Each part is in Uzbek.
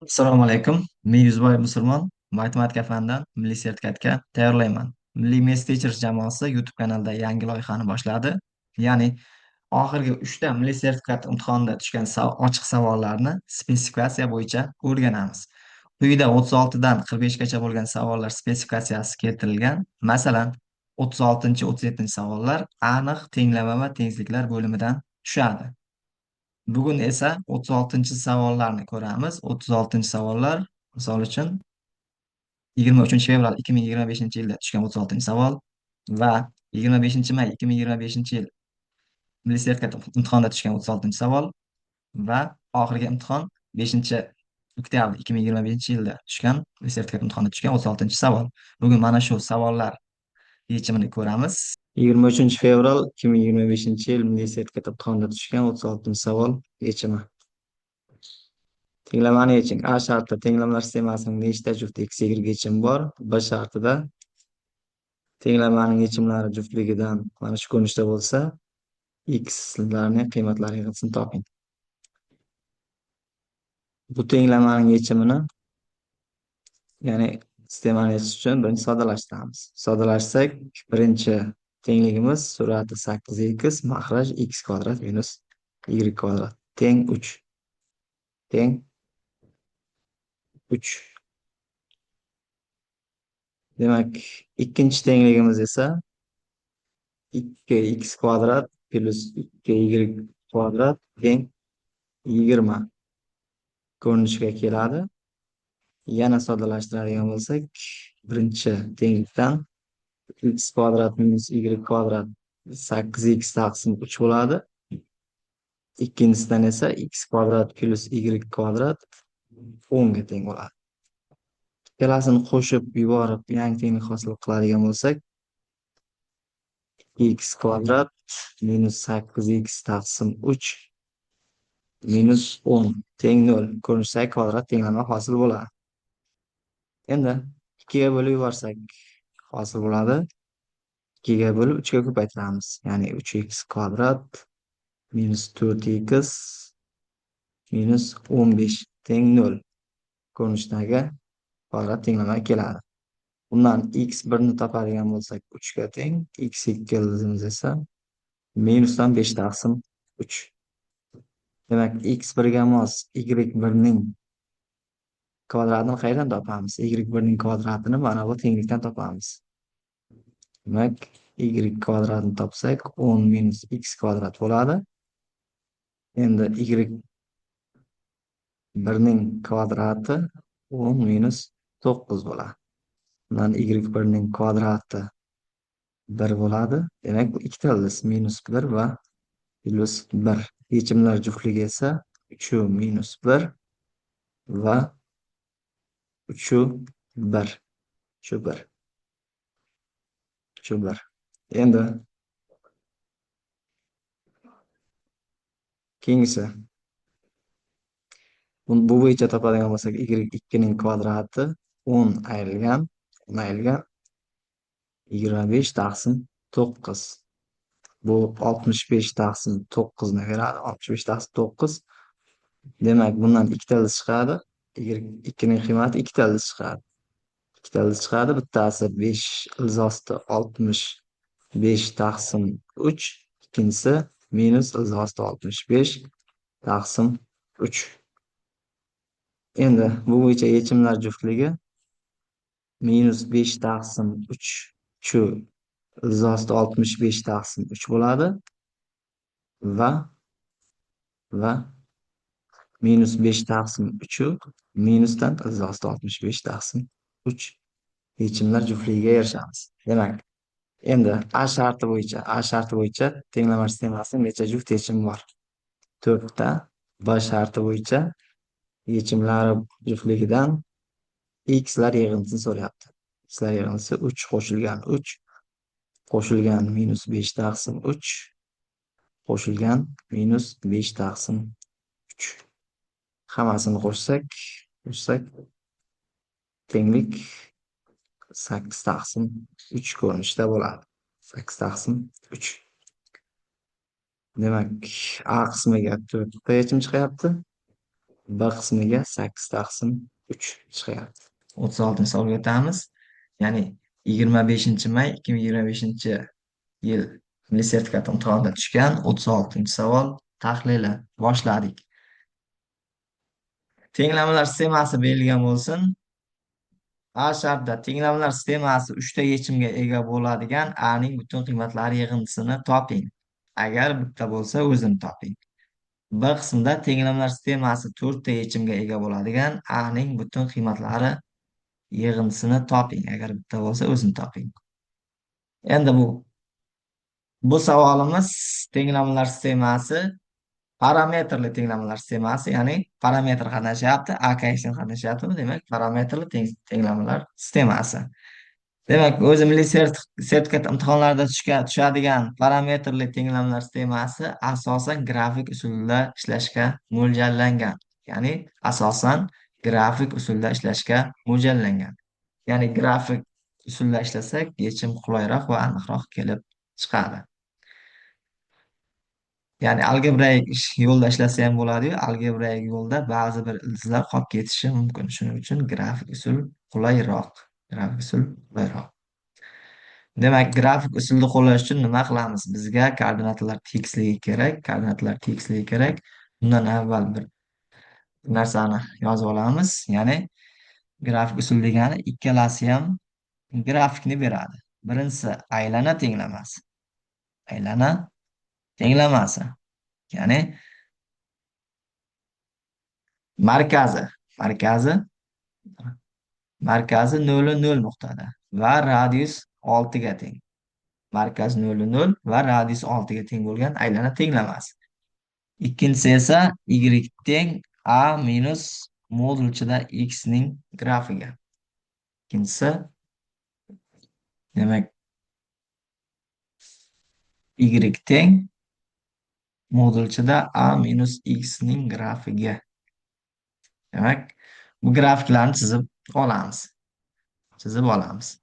Assalomu alaykum. Men Yuzboy Musulmon, matematika fanidan milliy sertifikatga tayyorlayman. Milliy Maths Teachers jamoasi YouTube kanalida yangi loyihani boshladi. Ya'ni oxirgi 3 ta milliy sertifikat imtihonida tushgan ochiq savollarni spesifikatsiya bo'yicha o'rganamiz. Quyida 36 dan 45 gacha bo'lgan savollar spesifikatsiyasi keltirilgan. Masalan, 36-37 savollar aniq tenglama va tengsizliklar bo'limidan tushadi. Bugun esa 36-savollarni ko'ramiz. 36-savollar, misol uchun, 23 fevral 2025-yilda tushgan 36-savol va 25 may 2025-yil milliy sertifikat imtihonida tushgan 36-savol va oxirgi imtihon 5 oktyabr 2025-yilda tushgan milliy sertifikat imtihonida tushgan 36-savol. Bugun mana shu savollar yechimini ko'ramiz. 23 fevral 2025 yil milliy sertifikat imtihonida tushgan 36-savol yechimi. Tenglamani yeching. A shartida tenglamalar sistemasining nechta juft x, y yechimi bor? B shartida tenglamaning yechimlari juftligidan mana shu ko'rinishda bo'lsa, x larning qiymatlari yig'indisini toping. Bu tenglamaning yechimini, ya'ni sistemani yechish uchun birinchi soddalashtiramiz. Soddalashsak, birinchi tengligimiz surati 8x, maxraj x kvadrat minus y kvadrat teng 3. Teng 3. Demak, ikkinchi tengligimiz esa 2x kvadrat plus 2y kvadrat teng 20 ko'rinishiga keladi. Yana soddalashtiradigan bo'lsak, birinchi tenglikdan x kvadrat minus y kvadrat 8x taqsim 3 bo'ladi. Ikkinchisidan esa x kvadrat plus y kvadrat 10 ga teng bo'ladi. Ikkalasini qo'shib yuborib, yangi tenglik hosil qiladigan bo'lsak, x kvadrat minus 8x taqsim 3 minus 10 teng 0 ko'rinishidagi kvadrat tenglama hosil bo'ladi. Endi 2 ga bo'lib yuborsak hosil bo'ladi. 2 ga bo'lib 3 ga ko'paytiramiz. Ya'ni 3x kvadrat minus 4x minus 15 teng 0 ko'rinishidagi kvadrat tenglama keladi. Bundan x 1 ni topadigan bo'lsak 3 ga teng, x 2 ildizimiz esa minusdan 5 taqsim 3. Demak, x 1 ga mos y 1 ning kvadratini qayerdan topamiz? Y 1 ning kvadratini mana bu tenglikdan topamiz. Demak, y kvadratini topsak 10 minus x kvadrat bo'ladi. Endi y 1 ning kvadrati 10 minus 9 bo'ladi. Bundan y 1 ning kvadrati 1 bo'ladi. Demak, bu ikkita ildiz minus 1 va plus 1. Yechimlar juftligi esa 3 minus 1 va 3 1. 3 1. 3 1. Endi keyingisi. Bu bo'yicha topadigan bo'lsak, y 2 ning kvadrati 10 ayrilgan 10 ayrilgan 25 taqsim 9. Bu 65 taqsim 9 ni beradi. 65 taqsim 9. Demak, bundan ikkita ildiz chiqadi. Y 2 ning qiymati ikkita ildiz chiqadi. Ikkita ildiz chiqadi. Bittasi 5 ildiz osti 65 taqsim 3, ikkinchisi minus ildiz osti 65 taqsim 3. Endi bu bo'yicha yechimlar juftligi minus 5 taqsim 3 shu ildiz osti 65 taqsim 3 bo'ladi va minus 5 taqsim 3 minusdan ildiz osti 65 taqsim 3 yechimlar juftligiga erishamiz. Demak, endi A sharti bo'yicha tenglama sistemasining necha juft yechimi bor? 4 ta. B sharti bo'yicha yechimlari juftligidan x lar yig'indisini so'rayapti. X lar yig'indisi 3 qo'shilgan 3 qo'shilgan minus 5 taqsim 3 qo'shilgan minus 5 taqsim 3. Hammasini qo'shsak tenglik 8 taqsim 3 ko'rinishida bo'ladi. 8 taqsim 3. Demak, A qismiga 4 ta yechim chiqyapti. B qismiga 8 taqsim 3 chiqyapti. 36-savolga o'tamiz. Ya'ni 25 may 2025-yil milliy sertifikat imtihonida tushgan 36-savol tahlili. Boshladik. Tenglamalar sistemasi berilgan bo'lsin. A shartda tenglamalar sistemasi 3 ta yechimga ega bo'ladigan A ning butun qiymatlari yig'indisini toping. Agar bitta bo'lsa o'zini toping. B qismida tenglamalar sistemasi 4 ta yechimga ega bo'ladigan A ning butun qiymatlari yig'indisini toping. Agar bitta bo'lsa o'zini toping. Endi bu savolimiz tenglamalar sistemasi parametrli tenglamalar sistemasi, ya'ni parametr qatnashyapti, A koeffitsient qatnashyaptimi? Demak, parametrli tenglamalar sistemasi. Demak, o'zi milliy sertifikat imtihonlarida tushadigan parametrli tenglamalar sistemasi asosan grafik usulda ishlashga mo'ljallangan. Ya'ni asosan grafik usulda ishlashga mo'ljallangan. Ya'ni grafik usulda ishlasak, yechim qulayroq va aniqroq kelib chiqadi. Ya'ni algebraik yo'lda ishlasa ham bo'ladi-yu, algebraik yo'lda ba'zi bir ildizlar qolib ketishi mumkin. Shuning uchun grafik usul qulayroq. Grafik usul qulayroq. Demak, grafik usulni qo'llash uchun nima qilamiz? Bizga koordinatalar tekisligi kerak, koordinatalar tekisligi kerak. Bundan avval bir narsani yozib olamiz. Ya'ni grafik usul degani ikkalasi ham grafikni beradi. Birinchisi aylana tenglamasi. Aylana tenglamasi. Ya'ni markazi 0,0 nuqtada va radius 6 ga teng. Markaz 0,0 va radius 6 ga teng bo'lgan aylana tenglamasi. Ikkinchisi esa y teng a minus modul ichida x ning grafigi. Ikkinchisi, demak, y teng modul ichida a minus x ning grafigi. Demak, bu grafiklarni chizib olamiz. Chizib olamiz.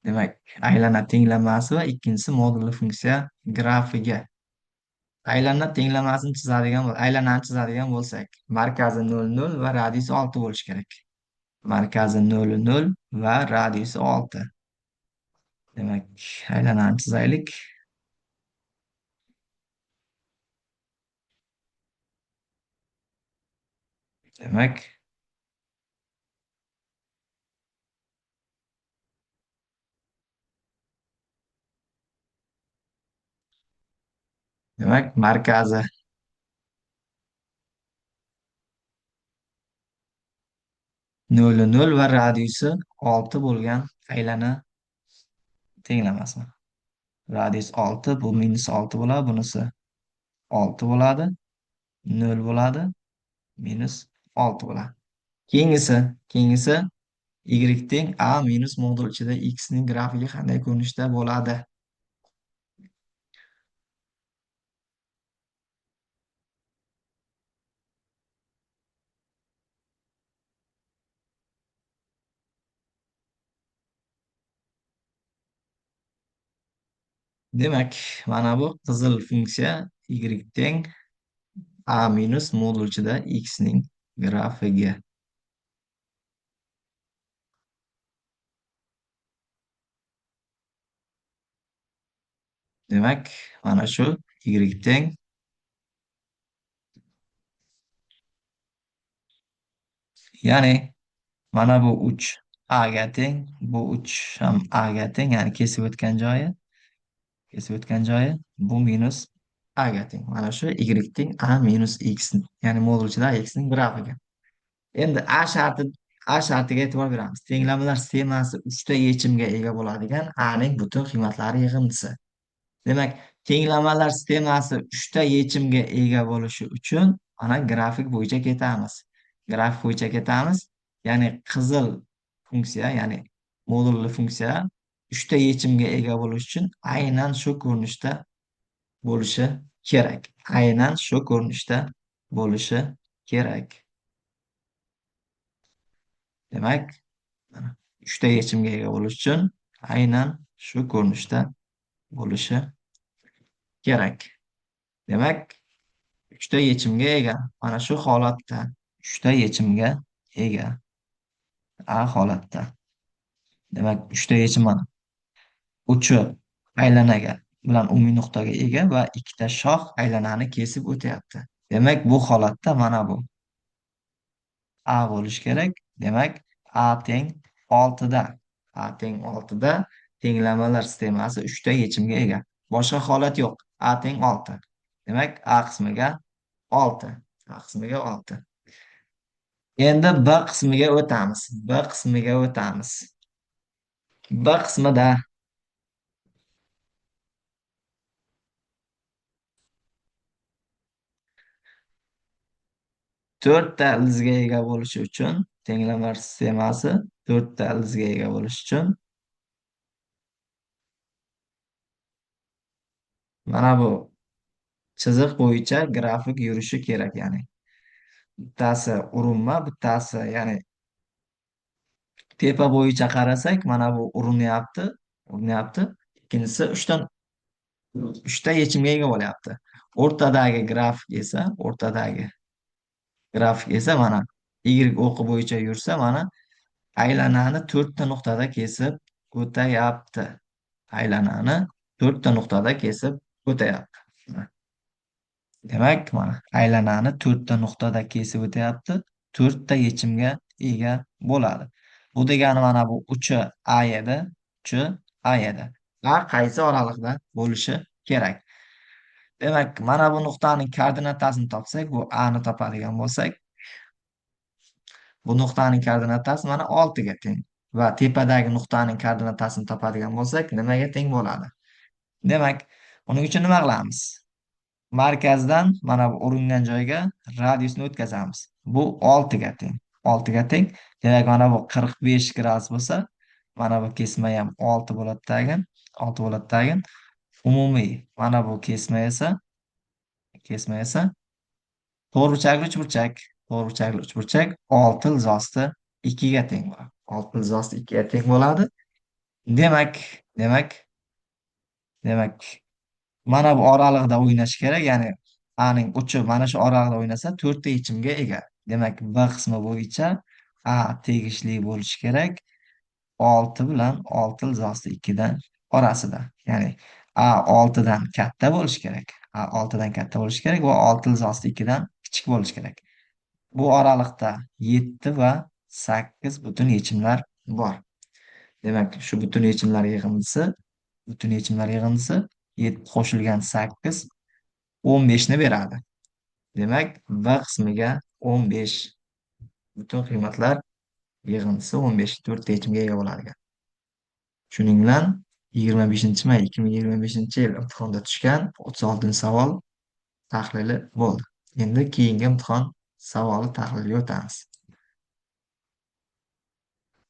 Demak, aylana tenglamasi va ikkinchisi modulli funksiya grafigi. Aylana tenglamasini chizadigan, aylanani chizadigan bo'lsak, markazi 0,0 va radiusi 6 bo'lishi kerak. Markazi 0,0 va radiusi 6. Demak, aylanani chizaylik. Demak, markazi 0,0 va radiusi 6 bo'lgan aylana tenglamasi. Radius 6, bu minus 6 bo'ladi, bunisi 6 bo'ladi, 0 bo'ladi, minus 6 bo'ladi. Keyingisi y teng a minus modul ichida x ning grafigi qanday ko'rinishda bo'ladi? Demak, mana bu qizil funksiya y teng a minus modul ichida x ning grafigi. Demak, mana shu y teng ya'ni mana bu 3 a ga teng, bu 3 ham a ga teng, ya'ni kesib o'tgan joyi. Kesib o'tgan joyi bu minus a ga teng. Mana shu y teng a minus x, ya'ni modul ichida x ning grafigi. Endi A shartiga e'tibor beramiz. Tenglamalar sistemasi 3 ta yechimga ega bo'ladigan A ning butun qiymatlari yig'indisi. Demak, tenglamalar sistemasi 3 ta yechimga ega bo'lishi uchun mana grafik bo'yicha ketamiz. Grafik bo'yicha ketamiz. Ya'ni qizil funksiya, ya'ni modulli funksiya 3 ta yechimga ega bo'lish uchun aynan shu ko'rinishda bo'lishi kerak. Aynan shu ko'rinishda bo'lishi kerak. Demak, 3 ta yechimga ega bo'lish uchun aynan shu ko'rinishda bo'lishi kerak. Demak, Uchta yechimga ega. Mana shu holatda uchta yechimga ega. A holatda. Demak, uchta yechim mana. Uchi aylanaga bilan umumiy nuqtaga ega va ikkita shox aylanani kesib o'tyapti. Demak, bu holatda mana bu A bo'lishi kerak. Demak, A teng 6da. A teng 6da tenglamalar sistemasi uchta yechimga ega. Boshqa holat yo'q. A teng 6. Demak, A qismiga 6. A qismiga 6. Endi B qismiga o'tamiz. B qismiga o'tamiz. B qismida to'rtta ildizga ega bo'lishi uchun tenglamalar sistemasi to'rtta ildizga ega bo'lishi uchun mana bu chiziq bo'yicha grafik yurishi kerak, ya'ni bittasi urinma, bittasi, ya'ni tepa bo'yicha qarasak, mana bu urinyapti, urinyapti. Ikkinchisi uchta yechimga ega bo'lyapti. O'rtadagi grafik esa, o'rtadagi grafik esa mana y o'qi bo'yicha yursa, mana aylanani to'rtta nuqtada kesib o'tayapti. Aylanani to'rtta nuqtada kesib o'tayapti. Demak, mana aylanani to'rtta nuqtada kesib o'tayapti. To'rtta yechimga ega bo'ladi. Bu degani mana bu uchi A edi, uchi A edi. A qaysi oraliqda bo'lishi kerak? Demak, mana bu nuqtaning koordinatasini topsak, bu A ni topadigan bo'lsak, bu nuqtaning koordinatasi mana 6 ga teng va tepadagi nuqtaning koordinatasini topadigan bo'lsak, nimaga teng bo'ladi? Demak, buning uchun nima qilamiz? Markazdan mana bu uringan joyga radiusni o'tkazamiz. Bu 6 ga teng. 6 ga teng. Demak, mana bu 45 gradus bo'lsa, mana bu kesma ham 6 bo'ladi tagin, 6 bo'ladi tagin. Umumiy mana bu kesma esa, to'g'riburchakli uchburchak, to'g'riburchakli uchburchak 6 ildiz 2 ga teng bo'ladi. 6 ildiz 2 ga teng bo'ladi. Demak, mana bu oraliqda o'ynash kerak, ya'ni A ning uchi mana shu oraliqda o'ynasa to'rtta yechimga ega. Demak, B qismi bo'yicha A tegishli bo'lishi kerak 6 bilan 6 ildiz 2 dan orasida. Ya'ni A 6 dan katta bo'lishi kerak. A 6 dan katta bo'lishi kerak va 6 ildiz 2 dan kichik bo'lishi kerak. Bu oraliqda 7 va 8 butun yechimlar bor. Demak, shu butun yechimlar yig'indisi, butun yechimlar yig'indisi 7 qo'shilgan 8 15 ni beradi. Demak, B qismiga 15 butun qiymatlar yig'indisi 15 to'rtta yechimga ega bo'ladi. Shuning bilan 25 may 2025 yil imtihonda tushgan 36-savol tahlili bo'ldi. Endi keyingi imtihon savoli tahliliga o'tamiz.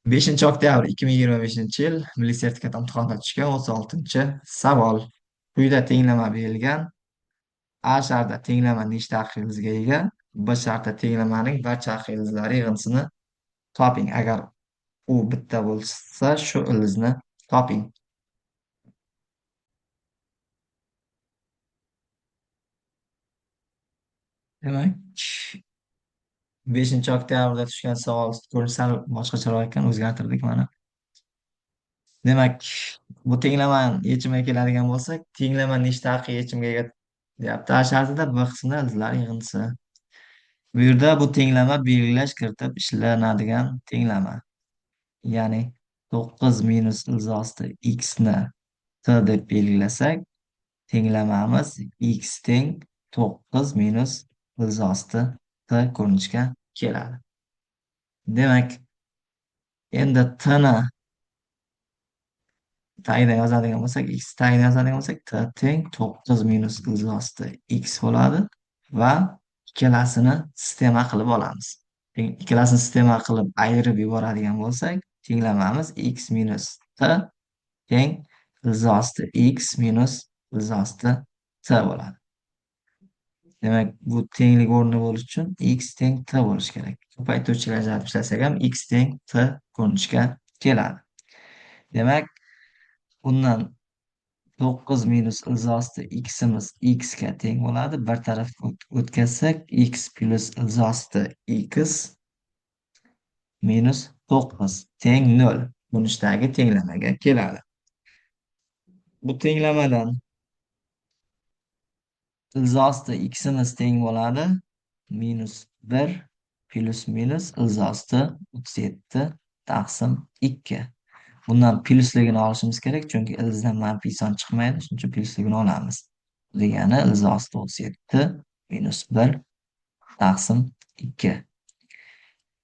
5 oktyabr 2025 yil milliy sertifikat imtihonida tushgan 36-savol. Quyida tenglama berilgan. A shartida tenglama nechta haqiqiy ega? B shartida tenglamaning barcha haqiqiy ildizlari yig'indisini toping. Agar u bitta bo'lsa, shu ildizni toping. Demak, 5 oktyabrda tushgan savol ko'rinishi sal boshqacharoq ekan, o'zgartirdik mana. Demak, bu tenglama yechimiga keladigan bo'lsak, tenglama nechta haqiqiy yechimga ega deyapti. A shartida B qismida ildizlar yig'indisi. Bu yerda bu tenglama belgilash kiritib ishlanadigan tenglama. Ya'ni 9 minus ildiz osti x ni t deb belgilasak, tenglamamiz x teng 9 minus ildiz osti t ko'rinishga keladi. Demak, endi t ni tagidan yozadigan bo'lsak, x tagidan yozadigan bo'lsak, t teng 9 minus ildiz osti x bo'ladi va ikkalasini sistema qilib olamiz. Ikkalasini sistema qilib ayirib yuboradigan bo'lsak, tenglamamiz x minus t teng ildiz osti x minus ildiz osti t bo'ladi. Demak, bu tenglik o'rni bo'lishi uchun x teng t bo'lishi kerak. Ko'paytiruvchilar ajratib ishlasak ham x teng t ko'rinishga keladi. Demak, bundan 9 minus ildiz osti x'imiz x ga teng bo'ladi. Bir tarafga o'tkazsak, x plus ildiz osti x minus 9 teng 0 ko'rinishdagi tenglamaga keladi. Bu tenglamadan ildiz osti x'imiz teng bo'ladi minus 1 plus minus ildiz osti 37 taqsim 2. Bundan plyusligini olishimiz kerak, chunki ildizdan manfiy son chiqmaydi, shuning uchun plyusligini olamiz. Bu degani ildiz osti 37 minus 1 taqsim 2.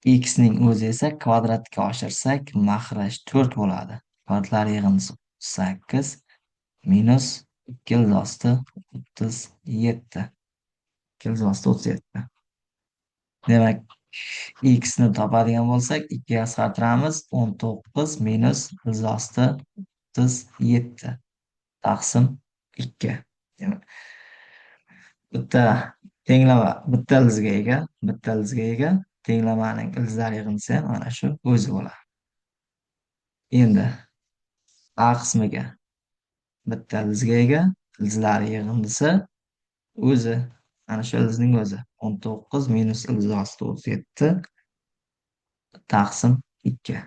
X ning o'zi esa kvadratga oshirsak, maxraj 4 bo'ladi. Kvadratlar yig'indisi 8 minus 2 ildiz osti 37. 2 ildiz osti 37. Demak, x ni topadigan bo'lsak, 2 ga qisqartiramiz. 19 minus ildiz osti 37 taqsim 2. Demak, bitta tenglama bitta ildizga ega, bitta ildizga ega tenglamaning ildizlar yig'indisi ham mana shu o'zi bo'ladi. Endi A qismiga bitta ildizga ega, ildizlar yig'indisi o'zi, mana shu ildizning o'zi 19 minus ildiz osti 37 taqsim 2.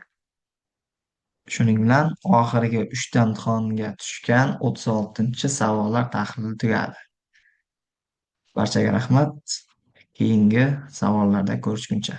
Shuning bilan oxirgi 3 ta imtihonga tushgan 36-savollar tahlili tugadi. Barchaga rahmat. Keyingi savollarda ko'rishguncha.